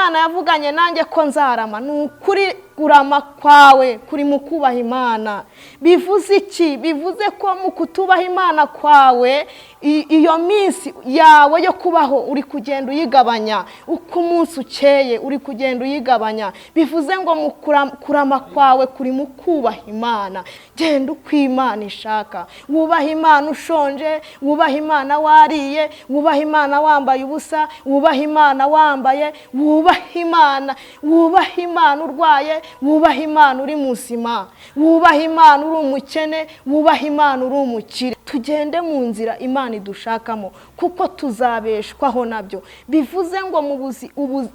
Imana yavuganye nanjye ko nzarama. Ni ukuri, kurama kwawe kuri mu kubaha Imana. Bivuze iki? Bivuze ko mu kutubaha Imana kwawe, iyo minsi yawe yo kubaho uri kugenda uyigabanya. Uko umunsi ukeye uri kugenda uyigabanya. Bivuze ngo mu kurama kwawe kuri mu kubaha Imana. Genda uko Imana ishaka, wubahe Imana ushonje, wubahe Imana wariye, wubahe Imana wambaye ubusa, wubahe Imana wambaye, wubahe Imana, wubahe Imana urwaye, wubahe Imana uri muzima, wubahe Imana uri umukene, wubahe Imana uri umukire. Tugende mu nzira Imana idushakamo, kuko tuzabeshwaho nabyo. Bivuze ngo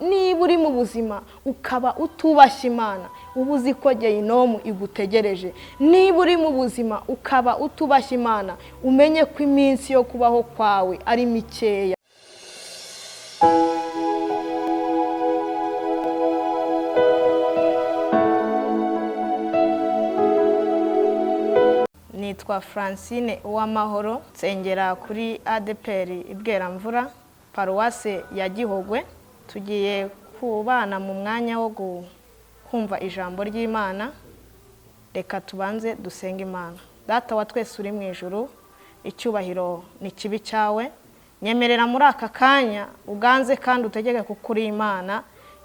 niba uri mu buzima ukaba utubashye Imana, uba uzi ko gehinomu igutegereje. Niba uri mu buzima ukaba utubashye Imana, umenye ko iminsi yo kubaho kwawe ari mikeya. Nitwa Francine Uwamahoro, nsengera kuri ADEPR Ibweramvura, paruwase ya Gihogwe. Tugiye kubana mu mwanya wo kumva ijambo ry'Imana. Reka tubanze dusenge Imana. Data wa twese uri mu ijuru, icyubahiro ni kibi cyawe. Nyemerera muri aka kanya uganze kandi utegeke kuko uri Imana.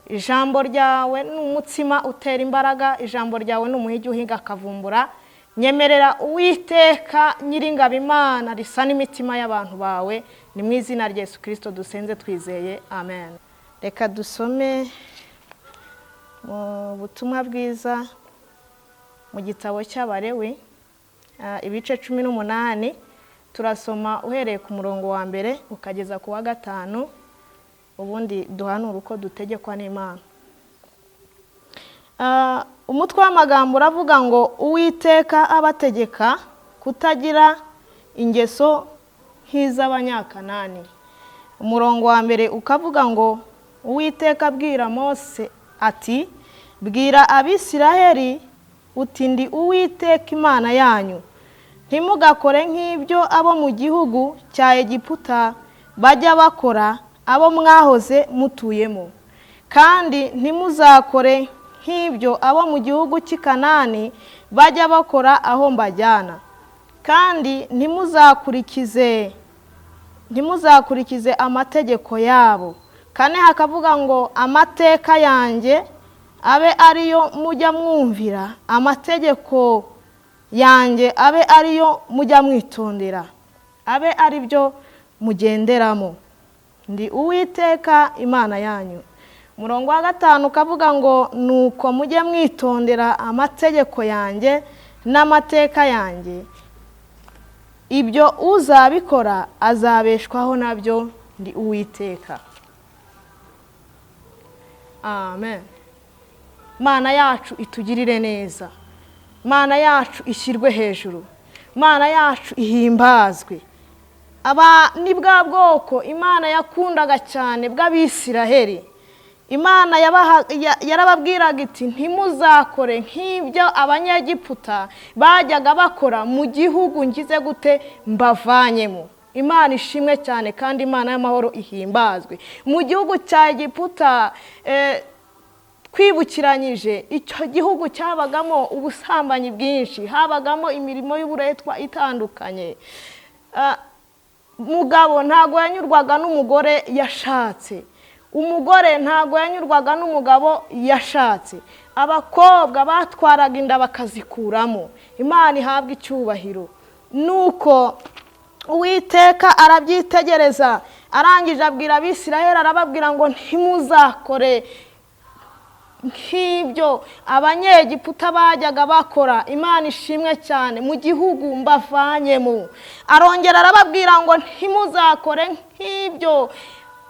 Ijambo ryawe ni umutsima utera imbaraga, ijambo ryawe ni umuhigi uhiga akavumbura. Nyemerera Uwiteka Nyiringabo Imana risa n'imitima y'abantu bawe. Ni mu izina rya Yesu Kristo dusenze twizeye, amen. Reka dusome mu butumwa bwiza mu gitabo cy'Abalewi, ibice 18, turasoma uhereye ku murongo wa mbere ukageza ku wa 5, ubundi duhanura uko dutegekwa n'Imana. Umutwe w'amagambo uravuga ngo Uwiteka abategeka kutagira ingeso nk'iz'Abanyakanani. Umurongo wa mbere ukavuga ngo Uwiteka abwira Mose ati: bwira Abisiraheli uti ndi Uwiteka Imana yanyu, ntimugakore nk'ibyo abo mu gihugu cya Egiputa bajya bakora, abo mwahoze mutuyemo, kandi ntimuzakore nk'ibyo abo mu gihugu cy'i Kanani bajya bakora aho mbajyana, kandi ntimuzakurikize amategeko yabo. Kane hakavuga ngo amateka yanjye abe ariyo mujya mwumvira, amategeko yanjye abe ariyo mujya mwitondera, abe ari byo mugenderamo. Ndi Uwiteka Imana yanyu. Umurongo wa 5 ukavuga ngo nuko mujye mwitondera amategeko yanjye n'amateka yanjye, ibyo uzabikora azabeshwaho nabyo, ndi Uwiteka. Amen. Mana yacu itugirire neza, Mana yacu ishyirwe hejuru, Mana yacu ihimbazwe. Aba ni bwa bwoko Imana yakundaga cyane bw'Abisiraheli. Imana yarababwiraga iti ntimuzakore nk'ibyo Abanyegiputa bajyaga bakora mu gihugu ngize gute mbavanyemo. Imana ishimwe cyane kandi Imana y'amahoro ihimbazwe. Mu gihugu cya Egiputa, twibukiranyije icyo gihugu cyabagamo ubusambanyi bwinshi, habagamo imirimo y'uburetwa itandukanye. Mugabo ntago yanyurwaga n'umugore yashatse, umugore ntago yanyurwaga n'umugabo yashatse, abakobwa batwaraga inda bakazikuramo. Imana ihabwe icyubahiro. Nuko Uwiteka arabyitegereza, arangije abwira Abisiraheli, arababwira ngo ntimuzakore nk'ibyo Abanyegiputa bajyaga bakora. Imana ishimwe cyane, mu gihugu mbavanyemo. Arongera arababwira ngo ntimuzakore nk'ibyo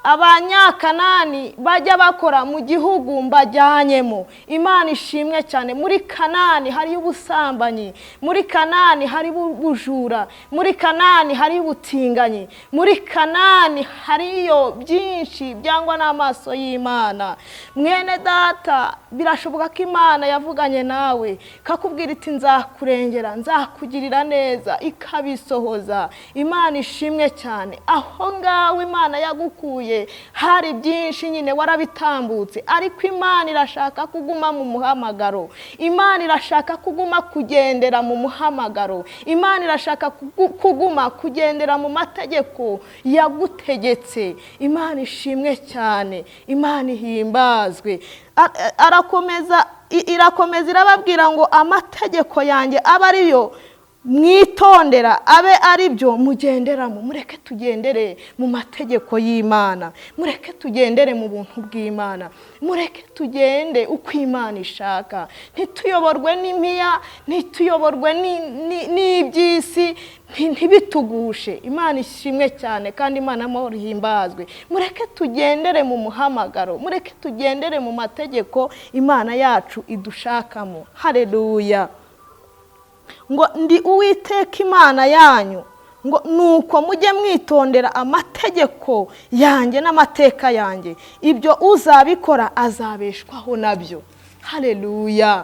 Abanyakanani bajya bakora mu gihugu mbajyanyemo. Imana ishimwe cyane. Muri Kanani hari ubusambanyi, muri Kanani hari ubujura, muri Kanani hari ubutinganyi, muri Kanani hariyo byinshi byangwa n'amaso y'Imana. Mwene data, birashoboka ko Imana yavuganye nawe kakubwira iti nzakurengera, nzakugirira neza, ikabisohoza. Imana ishimwe cyane. Aho ngaho Imana yagukuye Warakomeye, hari byinshi nyine warabitambutse, ariko Imana irashaka kuguma mu muhamagaro. Imana irashaka kuguma kugendera mu muhamagaro. Imana irashaka kuguma kugendera mu mategeko yagutegetse. Imana ishimwe cyane, Imana ihimbazwe. Arakomeza, irakomeza irababwira ngo amategeko yanjye abe ariyo mwitondera, abe ari byo mugenderamo. Mureke tugendere mu mategeko y'Imana, mureke tugendere mu buntu bw'Imana, mureke tugende uko Imana ishaka, ntituyoborwe n'impiya, ntituyoborwe n'iby'isi, ntibitugushe. Imana ishimwe cyane kandi Imana amahoro ihimbazwe. Mureke tugendere mu muhamagaro, mureke tugendere mu mategeko Imana yacu idushakamo. Haleluya. Ngo ndi Uwiteka Imana yanyu, ngo nuko mujye mwitondera amategeko yanjye n'amateka yanjye, ibyo uzabikora azabeshwaho nabyo. Haleluya.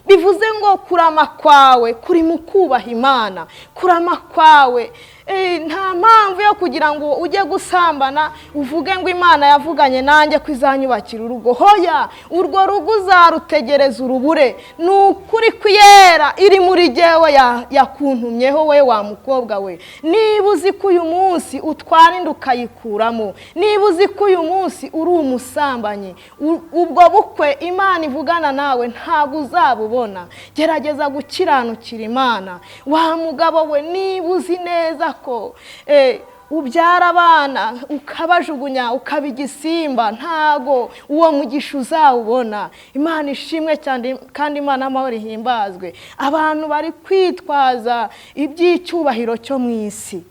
Bivuze ngo kurama kwawe kuri mu kubaha Imana, kurama kwawe nta mpamvu yo kugira ngo ujye gusambana uvuge ngo Imana yavuganye nanjye ko izanyubakira urugo. Hoya, urwo rugo uzarutegereza urubure. Ni ukuri kwiyera iri muri jyewe yakuntumyeho we wa mukobwa we. Niba uzi ko uyu munsi utwara inda ukayikuramo, niba uzi ko uyu munsi uri umusambanyi, ubwo bukwe Imana ivugana nawe ntabwo uzabubona. Gerageza gukiranukira Imana. Wa mugabo we, niba uzi neza ko ubyara abana ukabajugunya ukaba igisimba, ntago uwo mugisha uzawubona. Imana ishimwe cyane kandi Imana amahoro ihimbazwe. Abantu bari kwitwaza iby'icyubahiro cyo mu isi.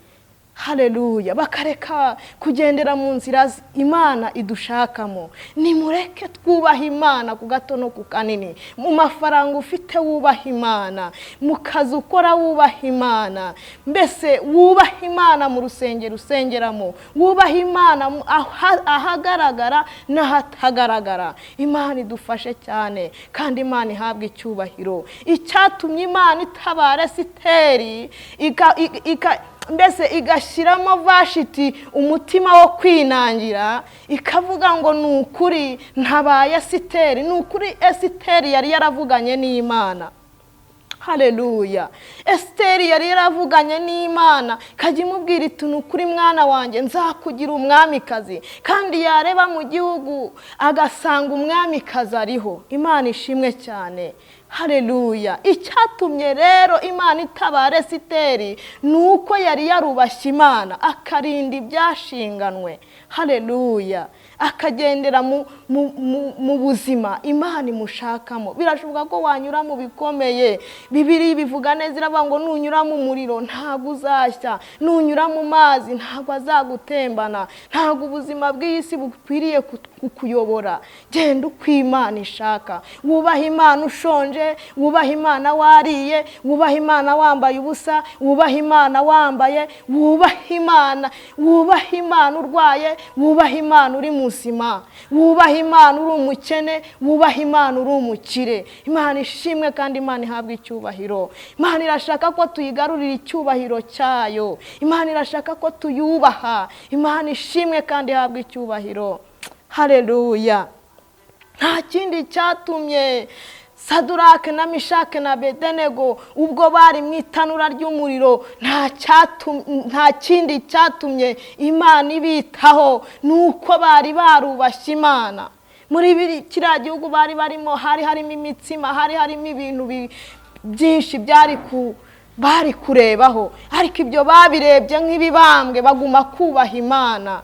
Haleluya. Bakareka kugendera mu nzira Imana idushakamo. Nimureke twubaha Imana ku gato no ku kanini. Mu mafaranga ufite wubaha Imana, mu kazi ukora wubaha Imana, mbese wubaha Imana mu rusengero usengeramo, wubaha Imana ahagaragara n'ahatagaragara. Imana idufashe cyane kandi Imana ihabwe icyubahiro. Icyatumye Imana itabara Esiteri mbese igashyiramo Vashiti umutima wo kwinangira, ikavuga ngo ni ukuri ntabaye Esiteri, ni ukuri Esiteri yari yaravuganye n'Imana. Haleluya. Esiteri yari yaravuganye n'Imana, ikajya imubwira iti ni ukuri mwana wanjye nzakugira umwamikazi, kandi yareba mu gihugu agasanga umwamikazi ariho. Imana ishimwe cyane. Haleluya. Icyatumye rero Imana itabara Esiteri ni uko yari yarubashye Imana, akarinda ibyashinganwe. Haleluya. Akagendera mu buzima Imana imushakamo. Birashoboka ko wanyura mu bikomeye. Bibiliya bivuga neza, iravuga ngo nunyura mu muriro ntabwo uzashya, nunyura mu mazi ntabwo azagutembana. Ntabwo ubuzima bw'iyi si bukwiriye kukuyobora. Genda uko Imana ishaka, wubahe Imana ushonje, wubahe Imana wariye, wubahe Imana wambaye ubusa, wubahe Imana wambaye, wubahe Imana, wubahe Imana urwaye, wubahe Imana uri muzima, wubahe Imana uri umukene, wubahe Imana uri umukire. Imana ishimwe kandi Imana ihabwe icyubahiro. Imana irashaka ko tuyigarurira icyubahiro cyayo. Imana irashaka ko tuyubaha. Imana ishimwe kandi ihabwe icyubahiro. Haleluya. Nta kindi cyatumye Sadurake na Mishake na Abedenego ubwo bari mu itanura ry'umuriro, nta kindi cyatumye Imana ibitaho, nuko bari barubashye Imana. Muri kiriya gihugu bari barimo hari harimo imitsima, hari harimo ibintu byinshi bari kurebaho, ariko ibyo babirebye nk'ibibambwe baguma kubaha Imana.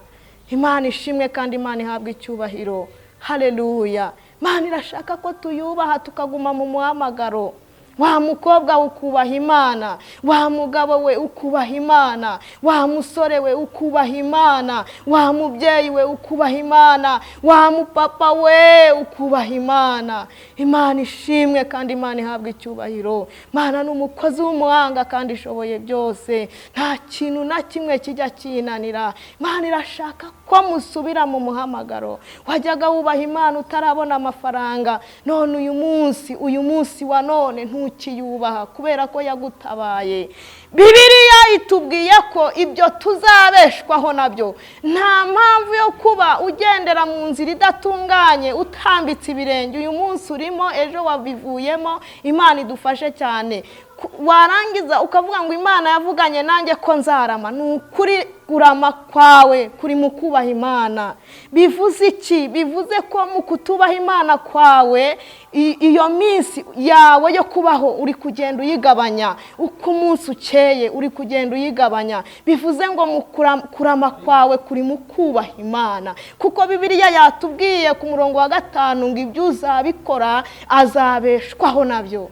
Imana ishimwe kandi Imana ihabwe icyubahiro. Haleluya. Imana irashaka ko tuyubaha tukaguma mu muhamagaro. Wa mukobwa we ukubaha Imana, wa mugabo we ukubaha Imana, wa musore we ukubaha Imana, wa mubyeyi we ukubaha Imana, wa mupapa we ukubaha Imana. Imana ishimwe kandi Imana ihabwe icyubahiro. Imana ni umukozi w'umuhanga kandi ishoboye byose, nta kintu na kimwe kijya kinanira. Imana irashaka ko musubira mu muhamagaro. Wajyaga wubaha Imana utarabona amafaranga, none uyu munsi wa none ntukiyubaha kubera ko yagutabaye. Bibiliya itubwiye ko ibyo tuzabeshwaho nabyo. Nta mpamvu yo kuba ugendera mu nzira idatunganye, utambitse ibirenge, uyu munsi urimo, ejo wabivuyemo. Imana idufashe cyane. Warangiza ukavuga ngo Imana yavuganye nanjye ko nzarama. Ni ukuri, kurama kwawe kuri mu kubaha Imana. Bivuze iki? Bivuze ko mu kutubaha Imana kwawe, iyo minsi yawe yo kubaho uri kugenda uyigabanya. Uko umunsi ukeye uri kugenda uyigabanya. Bivuze ngo mu kurama kwawe kuri mu kubaha Imana, kuko Bibiliya yatubwiye ku murongo wa 5 ngo ibyo uzabikora azabeshwaho nabyo.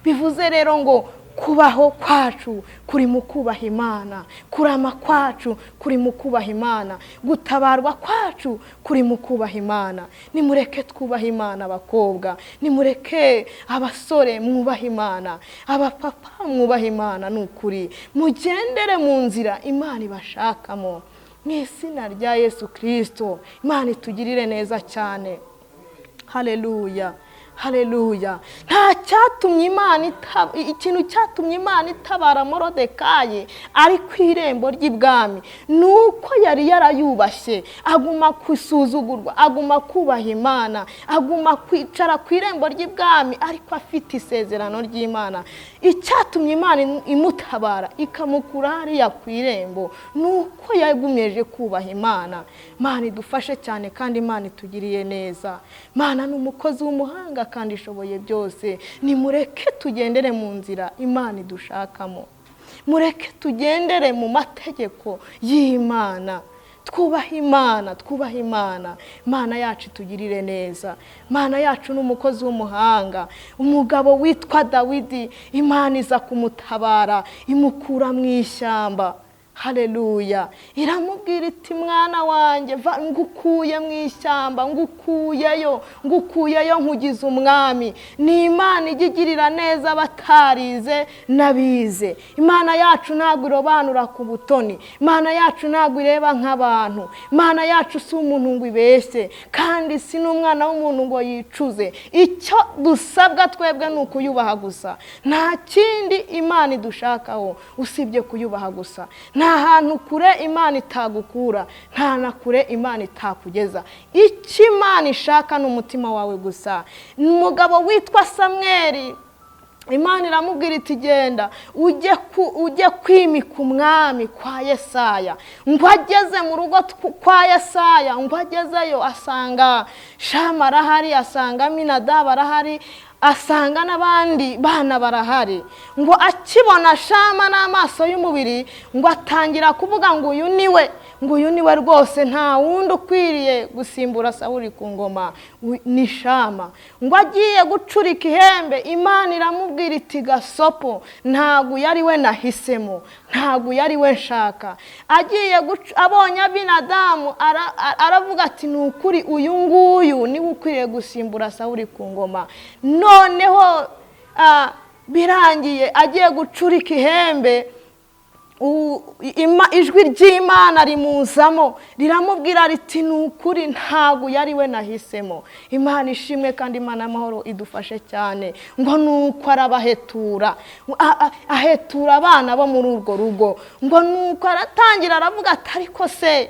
Bivuze rero ngo kubaho kwacu kuri mu kubaha Imana, kurama kwacu kuri mu kubaha Imana, gutabarwa kwacu kuri mu kubaha Imana. Nimureke twubahe Imana abakobwa, nimureke abasore mwubahe Imana, abapapa mwubahe Imana. Ni ukuri, mugendere mu nzira Imana ibashakamo, mu izina rya Yesu Kristo. Imana itugirire neza cyane. Haleluya, haleluya. Nta cyatumye Imana, ikintu cyatumye Imana itabara Morodekayi ari ku irembo ry'ibwami, ni uko yari yarayubashye, aguma gusuzugurwa, aguma kubaha Imana, aguma kwicara ku irembo ry'ibwami ariko afite isezerano ry'Imana. Icyatumye Imana imutabara ikamukura hariya ku irembo, ni uko yagumeje kubaha Imana. Imana idufashe cyane kandi Imana itugiriye neza. Imana ni umukozi w'umuhanga kandi ishoboye byose. Nimureke tugendere mu nzira Imana idushakamo, mureke tugendere mu mategeko y'Imana, twubahe Imana, twubahe Imana. Imana yacu itugirire neza. Imana yacu ni umukozi w'umuhanga. Umugabo witwa Dawidi, Imana iza kumutabara, imukura mu ishyamba. Haleluya. Iramubwira iti mwana wanjye, ngukuye mu ishyamba, ngukuyeyo, ngukuyeyo nkugize umwami. Ni Imana ijya igirira neza abatarize n'abize. Imana yacu ntabwo irobanura ku butoni, Imana yacu ntabwo ireba nk'abantu, Imana yacu si umuntu ngo ibeshye, kandi si n'umwana w'umuntu ngo yicuze. Icyo dusabwa twebwe ni ukuyubaha gusa, nta kindi Imana idushakaho usibye kuyubaha gusa. Nta hantu kure Imana itagukura, nta na kure Imana itakugeza. Icyo Imana ishaka ni umutima wawe gusa. Umugabo witwa Samweli, Imana iramubwira iti genda ujye kwimika umwami kwa Yesaya. Ngo ageze mu rugo kwa Yesaya, ngo agezeyo asanga Shama arahari, asanga Aminadabu arahari, asanga n'abandi bana barahari. Ngo akibona Shama n'amaso y'umubiri, ngo atangira kuvuga ngo uyu niwe, ngo uyu niwe rwose, nta wundi ukwiriye gusimbura Sawuli ku ngoma, ni Shama. Ngo agiye gucurika ihembe, Imana iramubwira iti gasopo, ntabwo yari we nahisemo, ntabwo yari we nshaka. Agiye abonye Abinadamu, aravuga ati ni ukuri uyu nguyu niwe ukwiriye gusimbura Sawuli ku ngoma. Noneho birangiye agiye gucurika ihembe, ijwi ry'Imana rimuzamo riramubwira riti ni ukuri ntabwo yari we nahisemo. Imana ishimwe kandi Imana y'amahoro idufashe cyane. Ngo nuko arabahetura, ahetura abana bo muri urwo rugo. Ngo nuko aratangira aravuga ati ariko se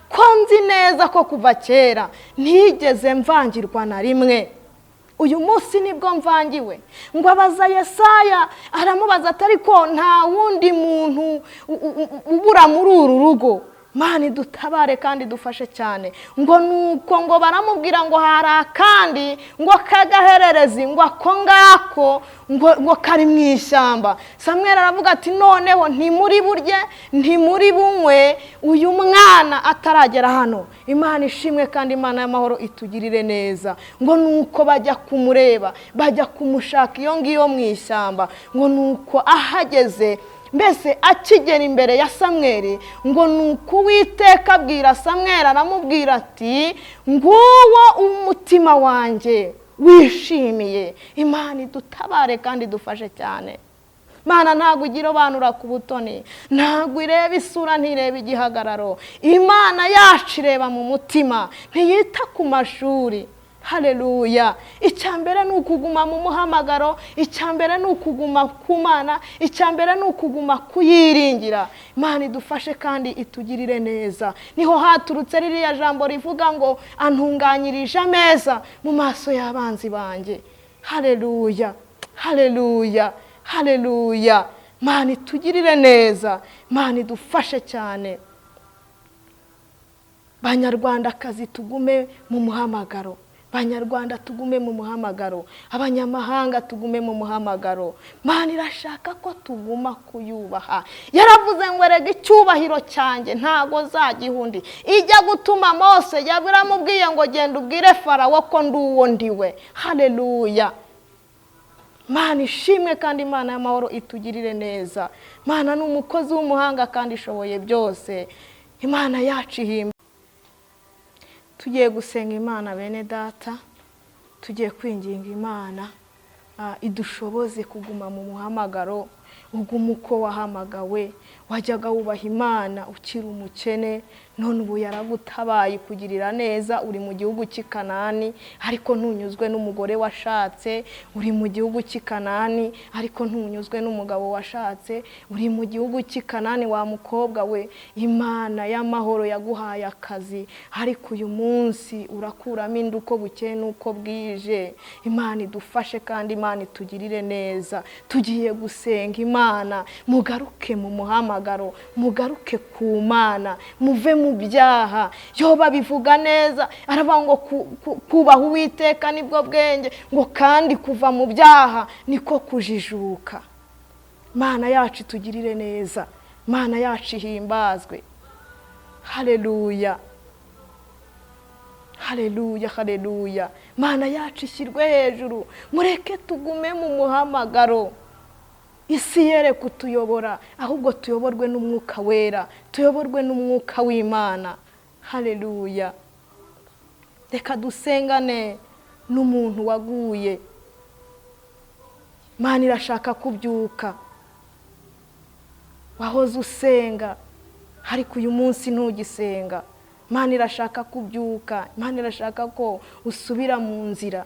ko nzi neza ko kuva kera ntigeze mvangirwa na rimwe, uyu munsi nibwo mvangiwe. Ngo abaza Yesaya, aramubaza ati ariko nta wundi muntu ubura muri uru rugo? Imana idutabare kandi idufashe cyane. Ngo nuko ngo baramubwira ngo hari akandi ngo kagahererezi, ngo ako ngako ngo kari mu ishyamba. Samweli aravuga ati noneho ntimuri burye, ntimuri bunywe, uyu mwana ataragera hano. Imana ishimwe kandi Imana y'amahoro itugirire neza. Ngo nuko bajya kumureba, bajya kumushaka iyo ngiyo mu ishyamba. Ngo nuko ahageze, mbese akigera imbere ya Samweli, ngo nuko Uwiteka abwira Samweli, aramubwira ati nguwo umutima wanjye wishimiye. Imana idutabare kandi idufashe cyane. Imana ntabwo igira irobanura ku butoni, ntabwo ireba isura, ntireba igihagararo. Imana yacu ireba mu mutima, ntiyita ku mashuri. Haleluya. Icya mbere ni ukuguma mu muhamagaro, icya mbere ni ukuguma ku Mana, icya mbere ni ukuguma kuyiringira. Imana idufashe kandi itugirire neza. Niho haturutse ririya jambo rivuga ngo antunganyirije ameza mu maso y'abanzi banjye. Haleluya, haleluya, haleluya. Imana itugirire neza, Imana idufashe cyane. Banyarwandakazi, tugume mu muhamagaro. Banyarwanda, tugume mu muhamagaro. Abanyamahanga, tugume mu muhamagaro. Imana irashaka ko tuguma kuyubaha. Yaravuze ngo erega icyubahiro cyanjye ntago nzagiha undi. Ijya gutuma Mose, yaramubwiye ngo genda ubwire Farawo ko ndi uwo ndiwe. Haleluya. Imana ishimwe kandi Imana y'amahoro itugirire neza. Imana ni umukozi w'umuhanga kandi ishoboye byose. Imana yacu ihimba. Tugiye gusenga Imana, bene data, tugiye kwinginga Imana idushoboze kuguma mu muhamagaro. Uguma uko wahamagawe. Wajyaga wubaha Imana ukiri umukene, none ubu yaragutabaye kugirira neza, uri mu gihugu cy'i Kanani ariko ntunyuzwe n'umugore washatse. Uri mu gihugu cy'i Kanani ariko ntunyuzwe n'umugabo washatse. Uri mu gihugu cy'i Kanani, wa mukobwa we, Imana y'amahoro yaguhaye akazi, ariko uyu munsi urakuramo inda uko bukeye n'uko bwije. Imana idufashe kandi Imana itugirire neza. Tugiye gusenga Imana. Mugaruke mu muhamagaro, mugaruke ku Mana, muve mu byaha. Yo babivuga neza, aravuga ngo kubaha Uwiteka nibwo bwenge, ngo kandi kuva mu byaha niko kujijuka. Imana yacu itugirire neza, Imana yacu ihimbazwe. Haleluya, haleluya, haleluya. Imana yacu ishyirwe hejuru. Mureke tugume mu muhamagaro. Isi yere kutuyobora, ahubwo tuyoborwe n'Umwuka Wera, tuyoborwe n'Umwuka w'Imana. Haleluya. Reka dusengane n'umuntu waguye. Imana irashaka kubyuka. Wahoze usenga ariko uyu munsi ntugisenga. Imana irashaka kubyuka. Imana irashaka ko usubira mu nzira.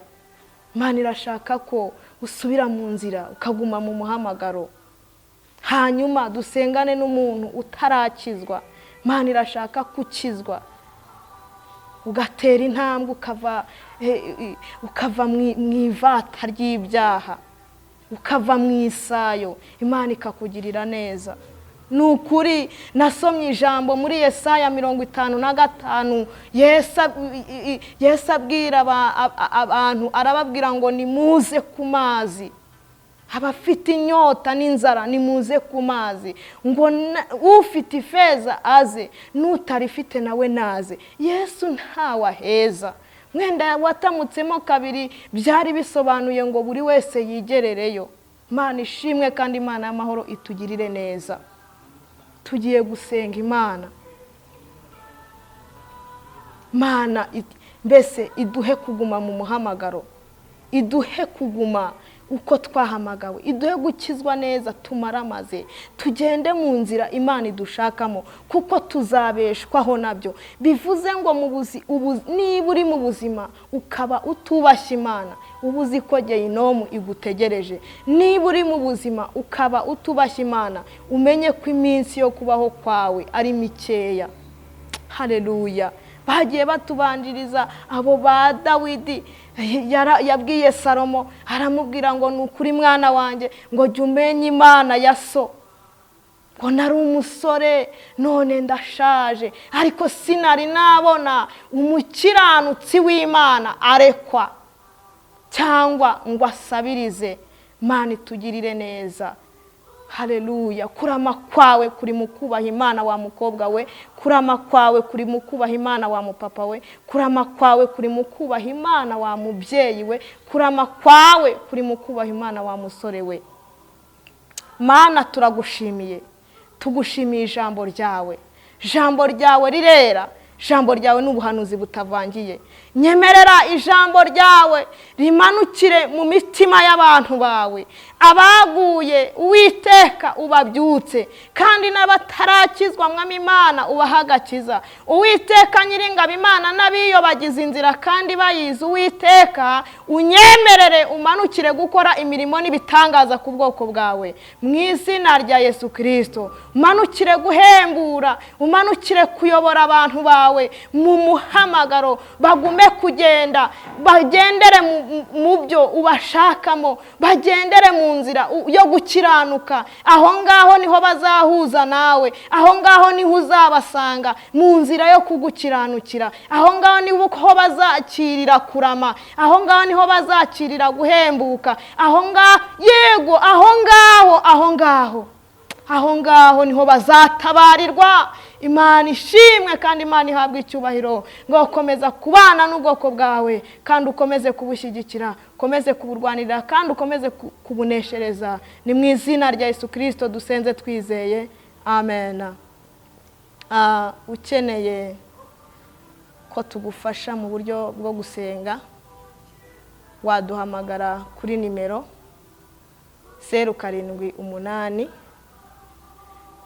Imana irashaka ko usubira mu nzira, ukaguma mu muhamagaro. Hanyuma dusengane n'umuntu utarakizwa. Imana irashaka gukizwa, ugatera intambwe, ukava mu ivata ry'ibyaha, ukava mu isayo, Imana ikakugirira neza. Ni ukuri, nasomye ijambo muri Yesaya 55, Yesu abwira abantu, arababwira ngo nimuze ku mazi, abafite inyota n'inzara, nimuze ku mazi, ngo ufite ifeza aze, n'utarifite nawe naze. Yesu ntawe aheza. Mwenda watamutsemo kabiri, byari bisobanuye ngo buri wese yigerereyo. Imana ishimwe kandi Imana y'amahoro itugirire neza. Tugiye gusenga Imana. Imana mbese iduhe kuguma mu muhamagaro, iduhe kuguma uko twahamagawe, iduhe gukizwa neza tumaramaze, tugende mu nzira Imana idushakamo, kuko tuzabeshwaho nabyo. Bivuze ngo niba uri mu buzima ukaba utubashye Imana, uba uzi ko gehinomu igutegereje. Niba uri mu buzima ukaba utubashye Imana, umenye ko iminsi yo kubaho kwawe ari mikeya. Haleluya. Bagiye batubanjiriza abo ba Dawidi. Yabwiye Salomo, aramubwira ngo ni ukuri mwana wanjye, ngo jya umenya Imana ya so, ngo nari umusore none ndashaje, ariko sinari nabona umukiranutsi w'Imana arekwa cyangwa ngo asabirize. Imana itugirire neza. Haleluya. Kurama kwawe kuri mu kubaha Imana, wa mukobwa we. Kurama kwawe kuri mu kubaha Imana, wa mupapa we. Kurama kwawe kuri mu kubaha Imana, wa mubyeyi we. Kurama kwawe kuri mu kubaha Imana, wa musore we. Mana, turagushimiye, tugushimiye ijambo ryawe. Ijambo ryawe rirera, ijambo ryawe ni ubuhanuzi butavangiye. Nyemerera ijambo ryawe rimanukire mu mitima y'abantu bawe. Abaguye, Uwiteka, ubabyutse, kandi n'abatarakizwa, Mwami Imana, ubaha agakiza. Uwiteka Nyiringabo Imana, n'abiyobagiza inzira kandi bayizi, Uwiteka, unyemerere umanukire gukora imirimo n'ibitangaza ku bwoko bwawe mu izina rya Yesu Kirisito. Umanukire guhembura, umanukire kuyobora abantu bawe mu muhamagaro, bagume kugenda, bagendere mu byo ubashakamo, bagendere mu nzira yo gukiranuka. Aho ngaho niho bazahuza nawe, aho ngaho niho uzabasanga mu nzira yo kugukiranukira, aho ngaho niho bazakirira kurama, aho ngaho niho bazakirira guhembuka, aho ngaho, yego, aho ngaho, aho ngaho, aho ngaho niho bazatabarirwa. Imana ishimwe kandi Imana ihabwe icyubahiro. Ngo ukomeza kubana n'ubwoko bwawe, kandi ukomeze kubushyigikira, ukomeze kuburwanirira, kandi ukomeze kubuneshereza. Ni mu izina rya Yesu Kirisito dusenze twizeye, amen. Ukeneye ko tugufasha mu buryo bwo gusenga, waduhamagara kuri nimero 078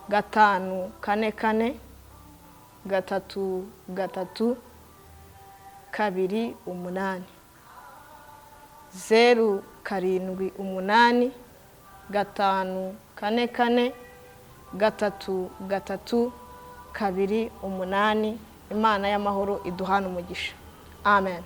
544 3 3 2 8, 078 544 3 3 2 8. Imana y'amahoro iduhana umugisha, amen.